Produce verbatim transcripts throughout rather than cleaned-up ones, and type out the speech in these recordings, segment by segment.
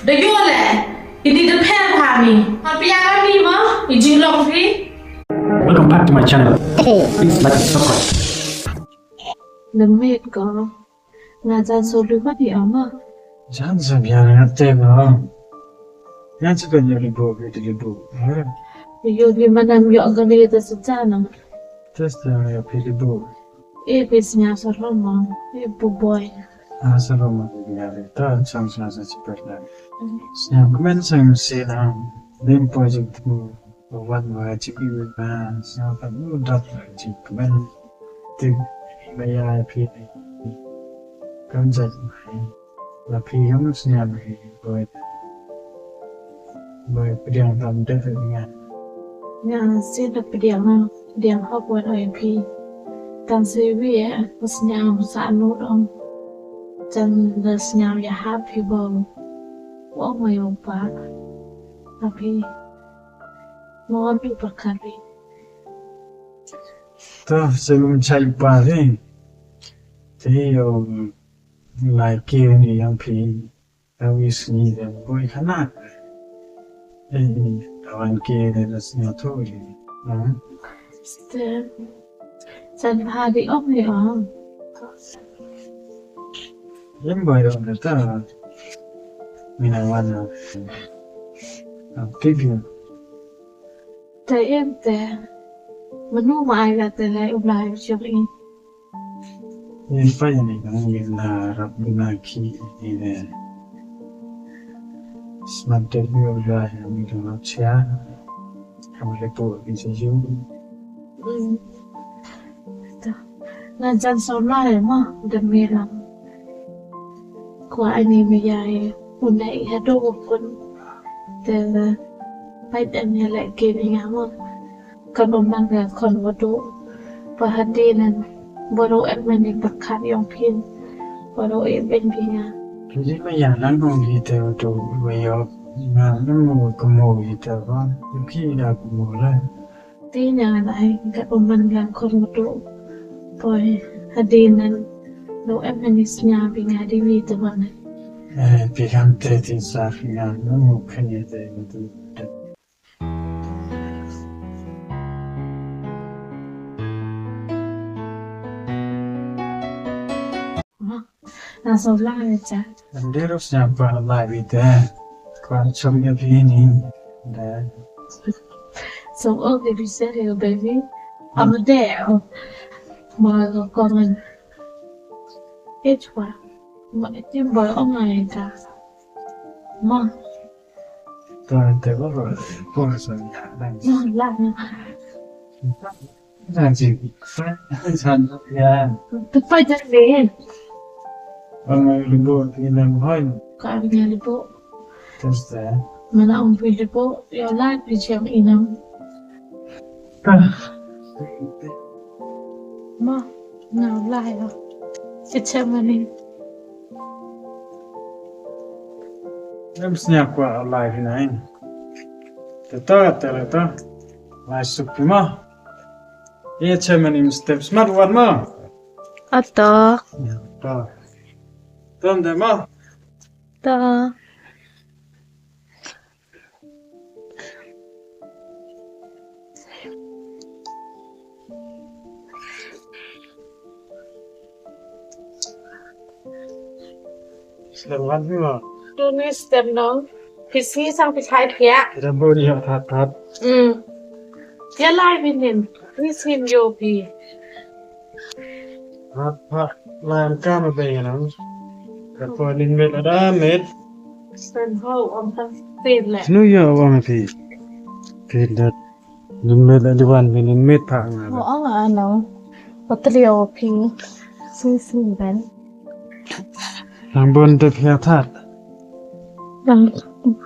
Da yoh le, ini da pher pha mi. Ha pia ka mi mo, i jinglong phi. Welcome back to my channel. Please like and subscribe. Lem met ko. Nga jan so lu ma di ama. Jan so bia nga te ko. Jan so ko yo li bo, yo li bo. Yo li manam yo ka li ta sa jan. Test ya phi li bo. E phi sñiaw sa roma, e bu boi. A sa roma ya le, ta chang sa sa chi per la. Sñiaw kmen sang si na, lim po jik tu, wan wa chi ki wa, sñiaw ta bu dap chi kmen. Ti ma ya phi ni. Kam jat mai. La phi yong sñiaw ni, boi. Boi, pdiang tam de phi nga. Nga si da pdiang na, pdiang hok wan oi phi. Tan si wi e, ko sñiaw sa nu dong. Jan da sñiaw ya hap phi bo. Wa ma yong pa. A phi. Mo wan phi pa kari. To, se lum chai pa phi. Te yo, lai ke ni yang phi. Ka wi sñi de boi khana. Eh, ka wan ke de da sñiaw tho i. Ha? Ste. Jan ha di ong ni ong. Em boi ong de ta. Mina wan na. Am pipi. Te em te. Manu ma ai ka te le u lai u chok i. Yen pa yen i kang yen na rap duna ki i de. Smat de bi o ya ya mi duna chia. Kam le po i se yu. Mm. Ta. Na jan so na e ma de me la. Kwa ani me ya e. Une i ha do kun. Te. Pai te ne le ke ni ya ma. Ka bym man ka khon wa du. Pa hadien nan, waroh em man i pyrkhat yong phi. Waroh em ben phi nga. Ki ma ya lang hong hi te wa du wa yoh. Nga nang mo ka mo hi te wa. Yu ki ya ka mo la. Ti nga nai, ka bym man ka khon wa du. Poi hadien nan, waroh em man i sñiaw phi nga di wi te wa na. Eh, phi kam te ti sa phi nga nang mo khan i te wa du. Na so la cha. Ndero sñiaw pa la wi te. Kwa chom ya phi ni. Da. So o ke bi se yo baby. Am de o. Ma ko comment. Echwa. Ma etim ba o ma eta. Ma. Ta te ko ko sa ya. Ma la. Na ji. San ya. Tu pa ja le. Ang libo inam hoi. Ka ang libo. Testa. Mana ang libo ya la pi chang inam. Ma, na lai ha. Kicha mani. Em sñiaw kwa lai phi na in. Te ta, te le ta. Lai sup phi ma. Ye che mani step smart wan ma. Ata. Ta. Tom de ma. Ta. Selamat ni ma. Tu ni step nong. Pisi sang pisai pia. Kita boleh ya that that. Hmm. Ya lai binin. Ni sin yo pi. Hat pha lam kam a bei ngan. Ka poi nin met ada met. Sen ho ong tang tit le. Snu ya ong phi. Phi dat. Nin met la di wan phi nin met pha nga. Ho ong a nong. Patrio phi. Snu snu ben. Nang bon te phi a that. Nang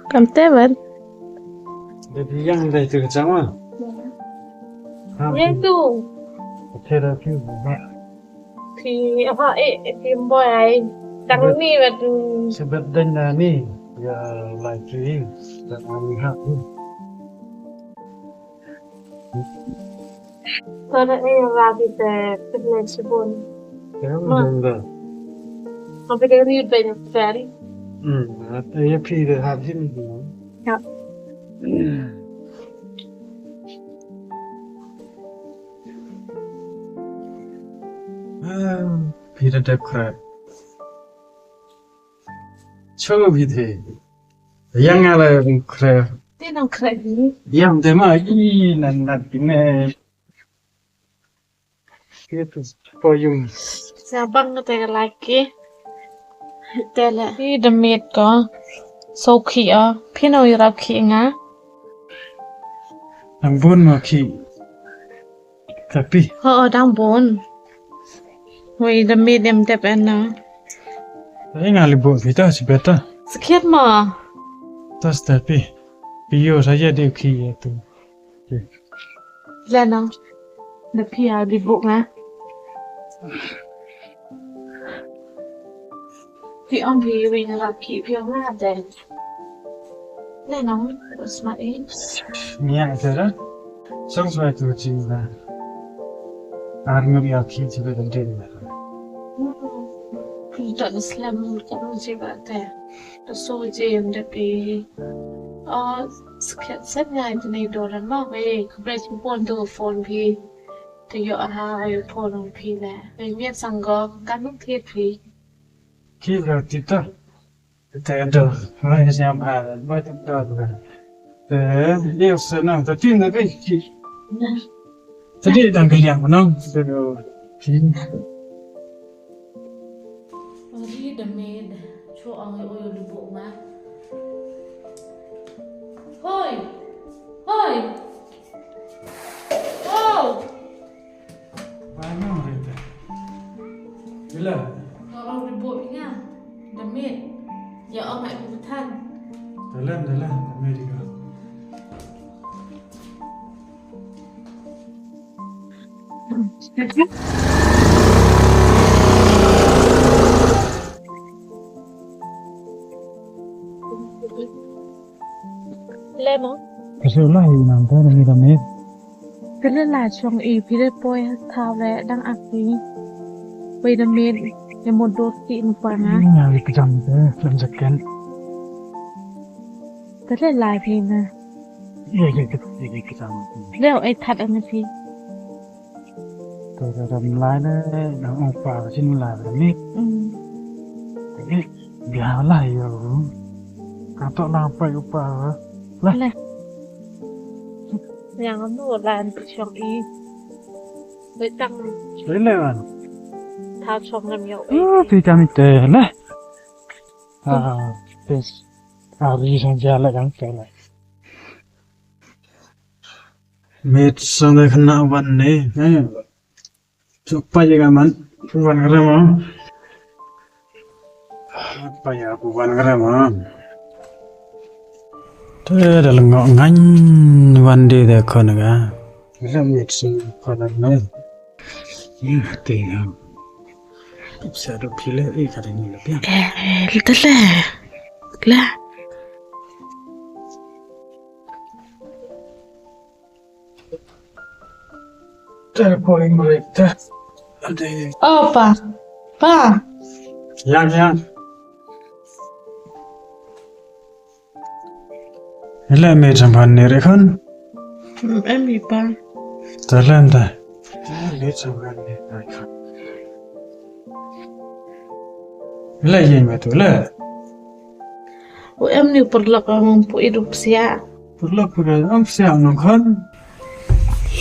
kam te ben. Te phi yang dai tu ka chang wa. Yang tu. Te da phi ba. Phi ha e, e phi boi ai. Tang ni wat. Sebab dan na ni. Ya lai tu. Dan ni ha. Para e ra di te pernah sebon. Ya, ma. Ka bida ri ben fen. Hmm, ya phi de hap jin. Ya. Ah, phi da dep khreh. Cho phi the. Yang nga la khreh. Ti nang khreh ni. Yang te ma i nan nan ti ne. Kito, po yung. Sa bang te ka laki. Te le. I da miet ko. So khi a. Phi no i rap khi nga. Nang bun ma khi. Tapi. Ho, dang bun. Wei da miet em dep en na. Ai nga li bun phi ta si beta. Sakhiat ma. Tas tapi. Phi yo sa ya de khi ya tu. Le nang. Da phi a li buk nga. Phi ong phi wi na rap khi phi ong na de. Le nang, sma e. Nia tera. Song sma tu chi na. Ar ngi ya khi chi be de na. Phi ta slam ka chi ba te. Ka so je em da phi. Ah, sakhiat sa ngai te nei doran ma wei, ka bret ki pon do phone phi. Te yo aha yo phone phi le. Wei miet sang go, ka nuk thiet phi. Ki la ti ta. Te do, ma ya siam ha, ma te do. Te, yo se na, ta tin da phi. Te di dang ka liang nong, te do. Ri da miet, cho ang oi oi li buk ma. Hoi! Hoi! Oh! Ba no re te. Bila? Tolong li buk nga. Da miet. Ya ong ai bu than. Dalam, dalam, da miet di ko. Le mo? Kasi ulah i nang te nang i da miet. Te le la chong i phi le poi thaw le dang ak i. Wei da miet, e mo dot ki mo pa nga. Ni nga li kjam te, lam jaken. Te le la phi na. Ye, ye, ye, ye, ye, kita. Leo, e, that ana phi. To, to, to, mlai ne, nang u pa, chin mlai ne, ni. Mm. Ni, bia lai yo. Ka to na pa u pa. Lai. Lai. Yang anu lan ti chong i. Wei tang. Wei le wan. Tha chong nam yo. Oh, ti cham te, lai. Ah, tes. Ah, ri sang ja la yang te, lai. Mit sang da khana wan ne. Eh. Chuk pa ya ka man. Wan ngre ma. Pa ya ku wan ngre ma. Te da lengo ngan wan de da khon ga. Ngre mit sang khon ne. Ni te ya. Sa do pile i ka de ni le pia. Eh, le te le. Le. Telephone ring ta. Ade. Oh, pa. Pa. Yang, yang. Ile me cham ban ne re khon. Mm, em i pa. Ta len ta. Me cham ban ne re khon. Ile ye me tu le. U em ni pyrlok ang pu i rup sia. Pyrlok pyrlok am sia nong khon.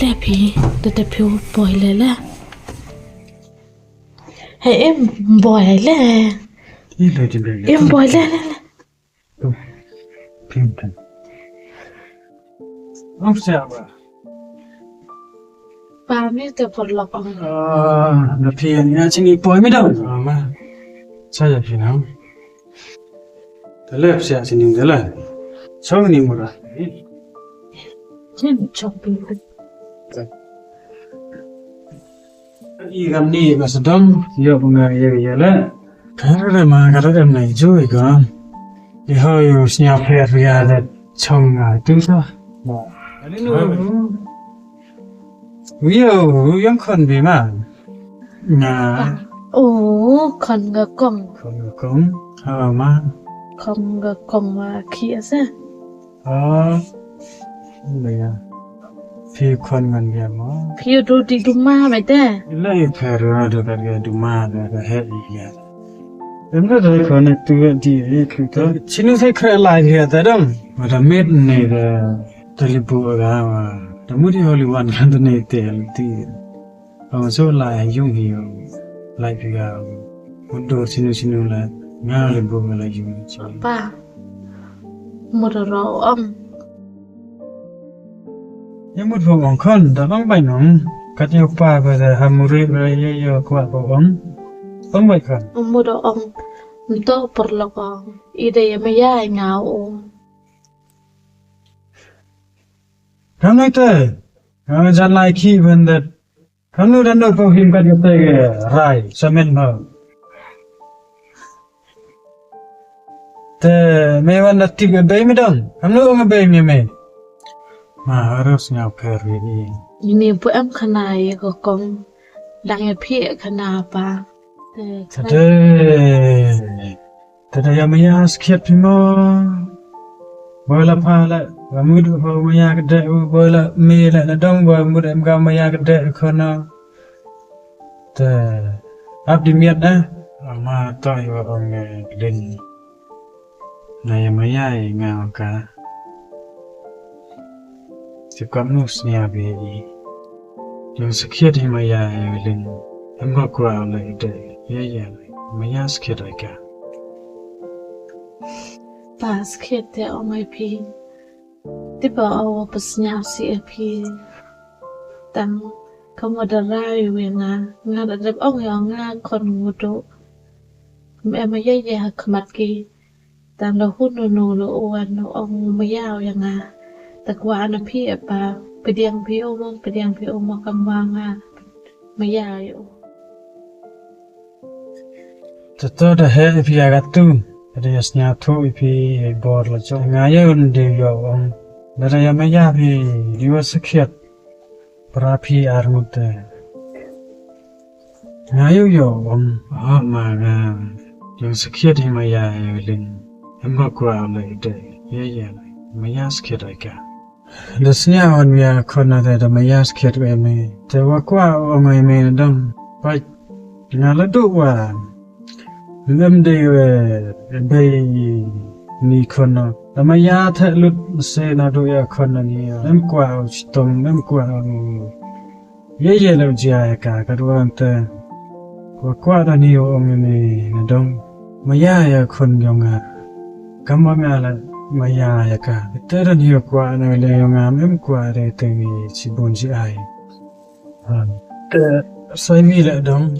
Le phi, da da phi u poi le le. He em boi le. I le jin le. Em boi le le le. Pim tan. Am sia ba. Pa mi te pyrlok ang. Ah, na phi ya chini poi mi dang. Ah, ma. Sa ya phi nang. Te le phi ya chini te le. Chong ni mura. Chin chong pi. I gam ni ka sadong, yo nga ye ye le. Ka re ma ka re em nai ju i ka. I ho yu snya phe phe ya de chong nga tu sa. Ani nu. Wi yo, wi yang khon bi ma. Nga. Oh, khon nga kong. Khon nga kong. Ha ma. Khong ka kong wa khi ase. Ah, le ya. Phi khon ngan ya mo. Phi du di du ma mai te. Le pher wa du ka ya du ma da ka he ya. Em da da khon tu di e khu ta. Chinu se khre lai ya ta dong. Wa da met ne da. Talibu ga wa. Da mu di holi wan kan ne te ti. Ong so la yung hi ong. Lai phi ga ong. Mut dor sinu sinu la. Nga le bo la yung chi. Pa. Mut ro ong. Ya mut bo ong khon da bang bai nong. Kat yo pa ko da ha muri ra ye yo kwa bo ong. Bang bai khon. Mut ro ong. Mto perlok ong. Ida ya maya nga ong. Kam nai te. Kam jan lai khi ben det. Kamnu da no po him kat kate ke rai, samen ho. Te me wan da tip e bei me dong. Kamnu ong e bei me me. Ma harus ngau pher wi i. Ini bu em khana i ko kong. Dang e phi e khana pa. Te. Te da ya maya skhiat phi mo. Boi la pha la, wa mut u boi maya ka de u, boi la me la na dong, boi mut em ka maya ka de u khana. Te, ap di miat na. Ama ta i wa ong ne din. Na ya maya i nga ka. Te kamnu snia bi i. Yung sakhiat hi maya i lin. Em ka kwa la i de. Ya ya. Maya sakhiat ai ka. Pa sakhiat te ong ai phi. Ti ba o pa snia si ai phi. Tang ka mo da rai wi nga. Nga da dep ong ya nga khon ngudu. Me ma ya ya khmat ki. Tang da hun no no lo o wan no ong maya ya nga. Ta kwa na phi e pa. Pdiang phi o mo, pdiang phi o mo kam wa nga. Maya ya o. Te to da he i phi ya katu. Da ya snia thu i phi ya bor la cho. Nga ya un de yo ong. Da ya maya phi di wa sakhiat. Pra phi ar mut te. Nga yu yo ong. Ah, ma nga. Yung sakhiat hi maya ya lin. Em ka kwa la i de. Ya ya. Maya sakhiat ai ka. Da snia wan maya khon na te da maya sakhiat we me. Te wa kwa ong ai me na dong. Pai. Nga la du wa. Lem de we bei ni khon na. Da maya the lut se na du ya khon na ni. Em kwa u chitom, em kwa u. Ye ye lo jia ya ka, ka du wan te. Kwa kwa da ni ong ni na dong. Maya ya khon yong nga. Kam wa nga la maya ya ka. Te da ni kwa na le yong nga, em kwa de te ni chi bun chi ai. Te sai mi le dong.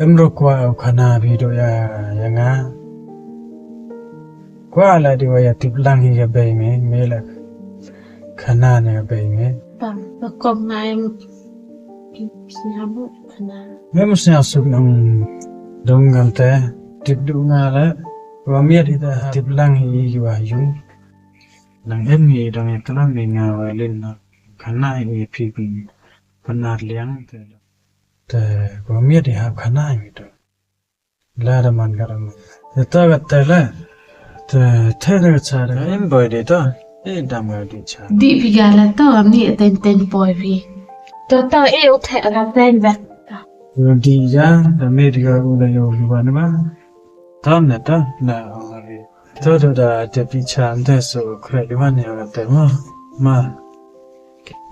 Em ro kwa u khana bi do ya, ya nga. Kwa la di wa ya tip lang hi ya bei me, me la khana ne ya bei me. Bang, ba kom nga em snia mu khana. Me mu snia suk nang dong ngan te, tip du nga la, wa miat i ta ha, tip lang hi wa yung. Nang em hi dong ya klam ni nga wa lin na, khana hi phi phi, panar liang te. Te, ko miat i hap khana i to. La da man ka da man. Te to ka te la. Te, te da ka cha da. Em boi de to. E dam ka di cha. Di phi ka la to, am ni ten ten boi phi. To to e u the ka ten ba. Di ya, da me di ka u la yo lu ba na ba. To na to, na o ri. To to da te pi chan te so kre di wan ya te mo. Ma.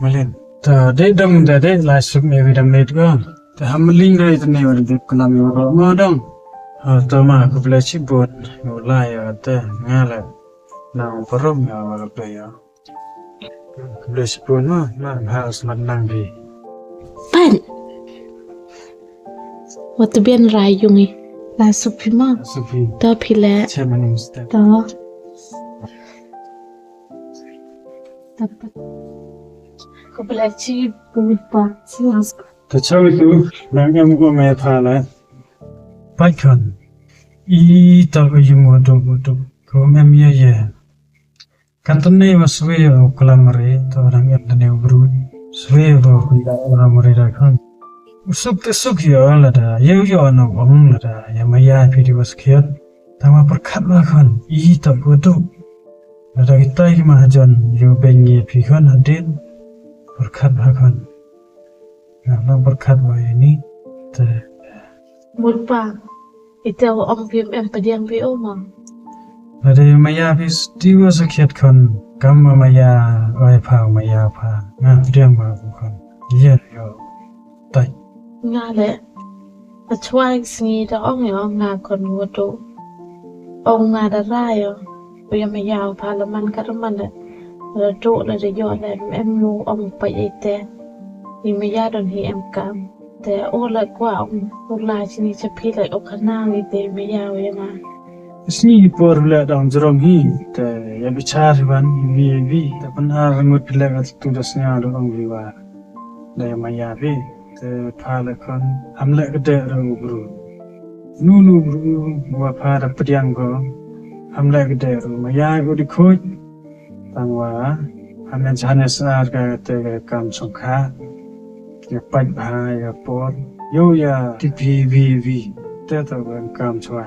Malin. To de dong da de la suk me wi da me ko. Te ha maling da te me wa de klam yo ro mo dong. Ha to ma ko ble chi bot. Yo la ya te nga la. Na parom ya wa pe ya. Ble sipun ma, ma, ha, smat nang bi. Pan. Wa tu bian rai yung i. La sup phi ma. Sup phi. To phi le. Che ma ning step. To. To pa. Ko ble chi, ko pa. Chi mas. To chawi tu, nang em ko me tha le. Pai khon. I to ko yung wa do, wa do. Ko em ye ye. Katni wa swe u klamri, to dang em tani u bru. Swe u klamri da khon. U suk te suk yo lada, yo yo no ong lada, ya maya phi di wa sakhiat. Tang wa pyrkhat wa khon, i toh wa du. Lada kitai ki mahajon, yu beng ngi phi khon hadien. Pyrkhat wa khon. Nga la pyrkhat wa ini. Te. Mut pa, ite wa ong phi em pdiang phi o ma. Lada maya phi sti wa sakhiat khon, kam wa maya, oi pha maya pha. Nga pdiang wa khon. Yen yo. Tai. Nga le. Achwa sngi da ong yo nga khon wa du. Ong nga da ra yo. U ya maya u pha la man ka da man le. Da du le da yo le em nu ong pa ite. I maya don hi em kam. Te u le kwah ong u la chini cha phi le u khana ite maya u ya nga. Sngi i por le dang jrong hi. Te ya bichar hi wan hi wi wi. Te pynhar ngut le ka tu da sñiaw da ong hi wa. Da ya maya phi. Te pha le khon, ham le kdeh ru bru. Nu nu bru, wa pha da pdiang ko. Ham le kdeh ru, maya ko di khoj. Tang wa, ham le chane sar ka te ka kam songkha. Ya pait bha ya por. Yo ya tipi vi vi. Te to ka kam chwa.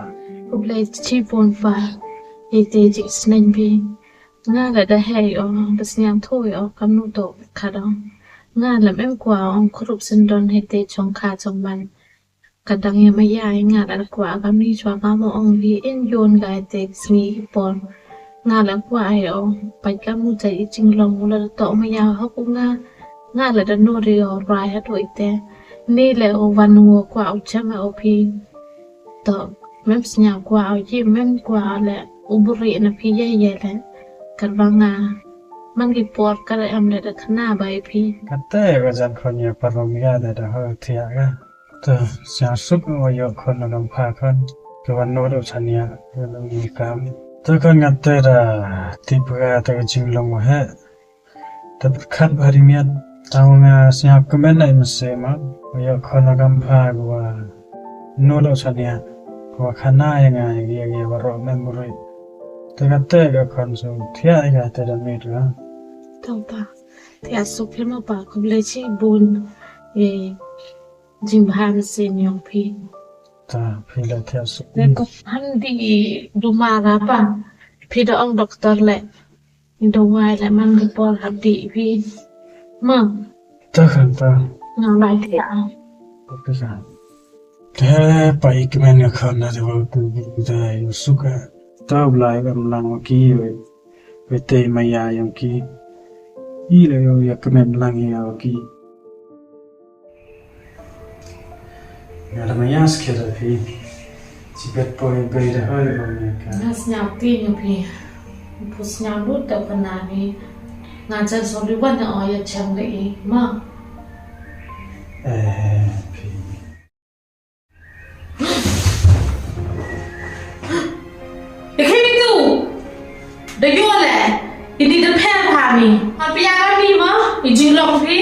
Khublei chibun pa. Ite ji sneng bi. Nga le da hei o, da sñiaw thui o, kam nu to ka dong. Nga le em kwah ong khrup sendon hei te chongkha chongman. Ka dang ya maya i nga le da kwah kam ni chwa kam ong hi in yon ga te sngi i por. Nga le kwah ai o, pait kam nu te i jinglong u le da to maya ha ku nga. Nga le da nu ri o rai ha to ite. Ni le o wan u kwah u chem o phi. To, mem sñiaw kwah o ye, mem kwah o le, u buri na phi ye ye le. Kar wa nga, man ki por kar em le da khana bai phi. Kate ka jan khon ya parom ya le da ho thia ka. To, sñiaw suk wa yo khon na dang pha khon. Ka wan no da chania, ka dang ni kam. To khon nga te da tip ka te ka jinglong wa he. Te pyrkhat bha ri miat, tang nga sñiaw kmen ai mase ma, wa ya khon wa kam pha wa nu lo chania, wa khana ya nga ya ya wa ro memory. Te ka te ka khon su thia ya te da mit wa. Tang pa, thia su phi ma pa, khublei chibun, e, jingbha mase yong phi. Ta, phi la thia su. Le ko ham di du ma ra pa, phi da ong doktor le. Dawai le man ka por hap dih phi. Ma. Ta khan ta. Nga lai thia. Ta khan. Te pa i kmen nga khon na te wa tu da yu suka. Ta u lai ka mlang wa ki we. We te maya yong ki. I le yo ya kmen mlang ya wa ki. Nga da maya skhe da phi. Chi bet poi bei da hoi ba nga ka. Nga sñiaw ti nga phi. Pu sñiaw lut da pa na ni. Nga jan so li wan na o ya chang da i ma. Eh, phi. Ya khi mi tu. Da yo le. Ini da pher pha mi. Ha pia ka mi ma. I jinglong phi.